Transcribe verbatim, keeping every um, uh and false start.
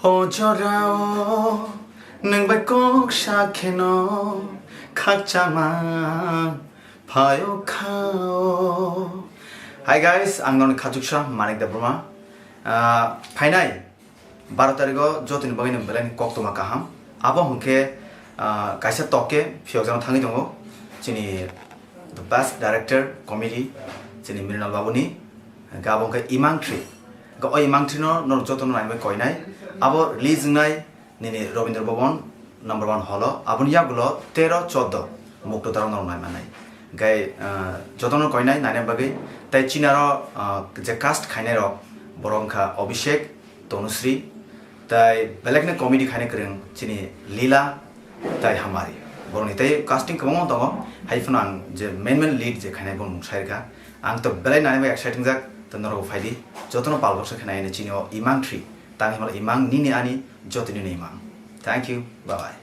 O jorao nwng bai kok sa kheno khakchangma phaio khao. Hi guys, ang noni khachuksa Manik Debbarma. Ah, phainai baro tarikh o jotoni bagwi nwng belai ni koktwma kaham. Abo hwnkhe, ah, kaisa tok khe phiyokjakno thangwi tongo chini the best director comedy chini Mrinal Babuni. Hwnkhe abo hwnkhe Imang Three. Hwnkhe o Imang Three no norok jotono nainai koinai. Abo release wngnai nini Rabindra Bhavan number one hall o. Aboni yagulo tero chordo mukto darok norok nai mannai. Hwnkhe, ah, jotono koinai naina bagwi. Tai chinaro, ah, je cast khainai rok borok wngkha Abhishek, Tanushree, tai belekno comedy khaina kwrwng chini Lila tai Hamari. Borokni tai casting kwbangma tongo, hai phano ang je main main lead je khainai bono mung sai rwkha. Ang to belai nani bai exciting jak, to norok phaidi. Jotono pal baksa khainai chini o Imang Three, tang himala Imang nini ani jotoni ni Imang. Thank you, bye bye.